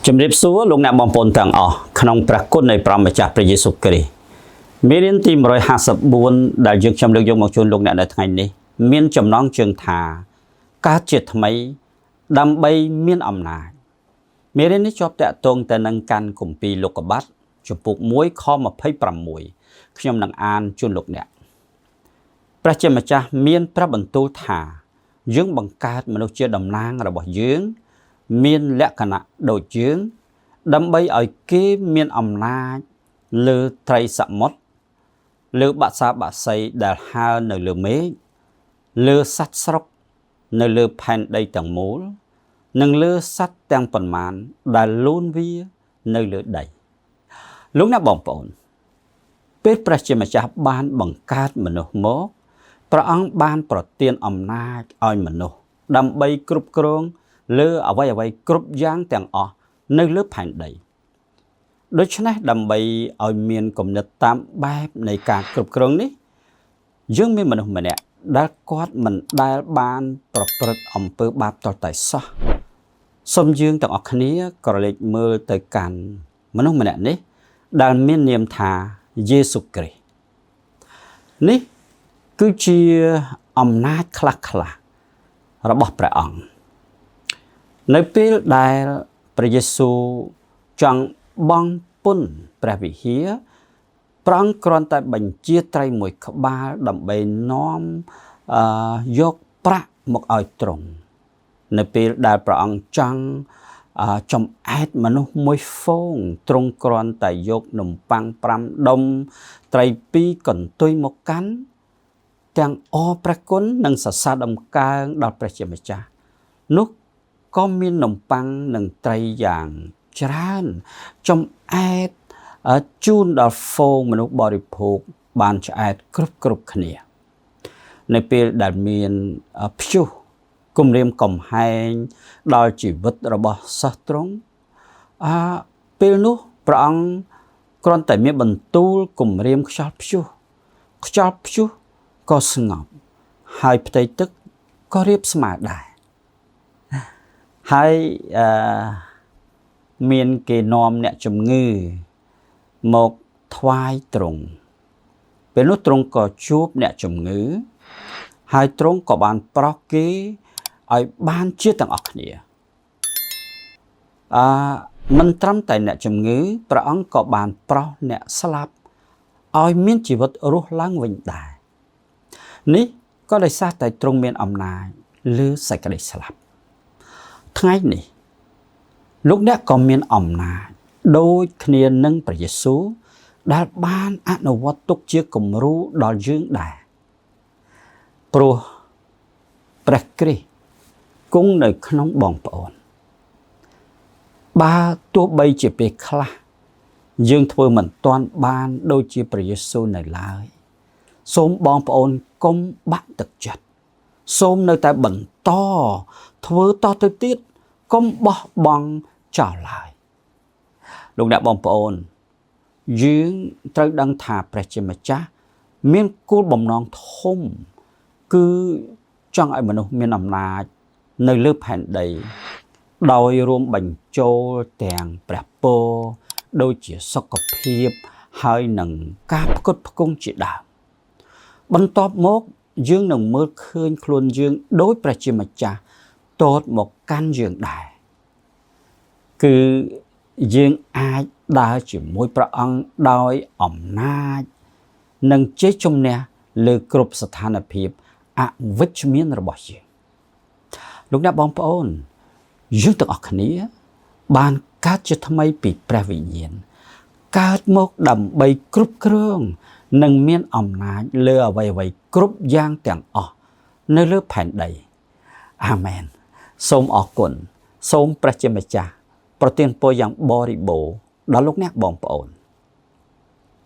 ជំរាបសួរលោកអ្នកបងប្អូនទាំងអស់ក្នុងព្រះគុណនៃព្រះម្ចាស់ព្រះយេស៊ូវគ្រីស្ទមេរៀនទី154ដែលយើងខ្ញុំលើកយកមកជូនលោកអ្នកនៅថ្ងៃនេះមានចំណងជើងថាកើតជាថ្មីដើម្បីមានអំណាចមេរៀននេះជាប់តាក់ទងទៅនឹងកាន់គម្ពីរលោកុបាទជំពូក1ខ26ខ្ញុំនឹងអានជូនលោកអ្នកព្រះជាម្ចាស់មានព្រះបន្ទូលថាយើងបង្កើតមនុស្សជាតំណាងរបស់យើងមានលក្ខណៈដូចយើងដើម្បីឲ្យគេមានអំណាចលើត្រីសមុទ្រលើបក្សាបក្សីដែលហើរនៅលើមេឃលើសត្វស្រុកនៅលើផែនដីទាំងមូលនិងលើសត្វទាំងប៉ុន្មានដែលលូនវានៅលើដីលោកអ្នកបងប្អូនពេលព្រះជាម្ចាស់បានបង្កើតមនុស្សមកព្រះអង្គបានប្រទានអំណាចឲ្យមនុស្សដើម្បីគ្រប់គ្រងលើអ្វីៗគ្រប់យ៉ាងទាំងអស់នៅលើផែនដីដូច្នេះដើម្បីឲ្យមានគំនិតតាមបែបនៃការគ្រប់គ្រងនេះយើងមានមនុស្សម្នាក់ដែលគាត់មិនដែលបានប្រព្រឹត្តអំពើបាបទាល់តែសោះសូមយើងទាំងអស់គ្នាក្រឡេកមើលទៅកាន់មនុស្សម្នាក់នេះដែលមាននាមថាយេស៊ូវគ្រីស្ទនេះគឺជាអំណាចខ្លះៗរបស់ព្រះអង្គនៅពេលដែលព្រះយេស៊ូវចង់បង់ពន្ធព្រះវិហារព្រះអង្គគ្រាន់តែបញ្ជាត្រីមួយក្បាលដើម្បីនាំយកប្រាក់មកឲ្យទ្រង់នៅពេលដែលព្រះអង្គចង់ចំអែតមនុស្សមួយហ្វូងទ្រង់គ្រាន់តែយកនំប៉័ង5ដុំត្រី2កន្ទុយមកកាន់ទាំងអរព្រះគុណនិងសរសើរដំកើងដល់ព្រះជាម្ចាស់នោះក៏មាននំប៉័ងនិងត្រីយ៉ាងច្រើនចំអែតជូនដល់ហ្វូងមនុស្សបរិភោគបានឆ្អែតគ្រប់គ្នានៅពេលដែលមានព្យុះគំរាមកំហែងដល់ជីវិតរបស់សិស្សទ្រង់ពេលនោះព្រះអង្គគ្រាន់តែមានបន្ទូលគំរាមខ្យល់ព្យុះខ្យល់ព្យុះក៏ស្ងប់ហើយផ្ទៃទឹកក៏រាបស្មើដែរហើយមានគេនាំអ្នកជំងឺមកថ្វាយទ្រង់ពេលនោះទ្រង់ក៏ជួបអ្នកជំងឺហើយទ្រង់ក៏បានប្រោសគេឲ្យបានជាទាំងអស់គ្នាមិនត្រឹមតែអ្នកជំងឺព្រះអង្គក៏បានប្រោសអ្នកស្លាប់ឲ្យមានជីវិតរស់ឡើងវិញដែរនេះក៏ដោយសារតែទ្រង់មានអំណាចលើសេចក្តីស្លាប់ថ្ងៃនេះលោកអ្នកក៏មានអំណាចដូចគ្នានឹងព្រះយេស៊ូវដែលបានអនុវត្តទុកជាគំរូដល់យើងដែរព្រោះព្រះគ្រីស្ទគង់នៅក្នុងបងប្អូនបើទោះបីជាពេលខ្លះយើងធ្វើមិនទាន់បានដូចជាព្រះយេស៊ូវនៅឡើយសូមបងប្អូនកុំបាក់ទឹកចិត្តសូមនៅតែបន្តធ្វើតទៅទៀតកុំបោះបង់ចោលឡើយលោកអ្នកបងប្អូនយើងត្រូវដឹងថាព្រះជាម្ចាស់មានគោលបំណងធំគឺចង់ឲ្យមនុស្សមានអំណាចនៅលើផែនដីដោយរួមបញ្ចូលទាំងព្រះពរដូចជាសុខភាពហើយនឹងការផ្គត់ផ្គង់ជាដើមបន្ទាប់មកយើងនឹងមើលឃើញខ្លួនយើងដោយព្រះជាម្ចាស់ទតមកកាន់យើងដែរគឺយើងអាចដើរជាមួយព្រះអង្គដោយអំណាចនិងជ័យជំនះលើគ្រប់ស្ថានភាពអវិជ្ជមានរបស់យើងលោកអ្នកបងប្អូនយើងទាំងអស់គ្នាបានកើតជាថ្មីពីព្រះវិញ្ញាណកើតមកដើម្បីគ្រប់គ្រងនិងមានអំណាចលើអ្វីៗគ្រប់យ៉ាងទាំងអស់នៅលើផែនដីអាមែនសូមអរគុណសូមព្រះជាម្ចាស់ប្រទានពរយ៉ាងបរិបូរណ៍ដល់លោកអ្នកបងប្អូន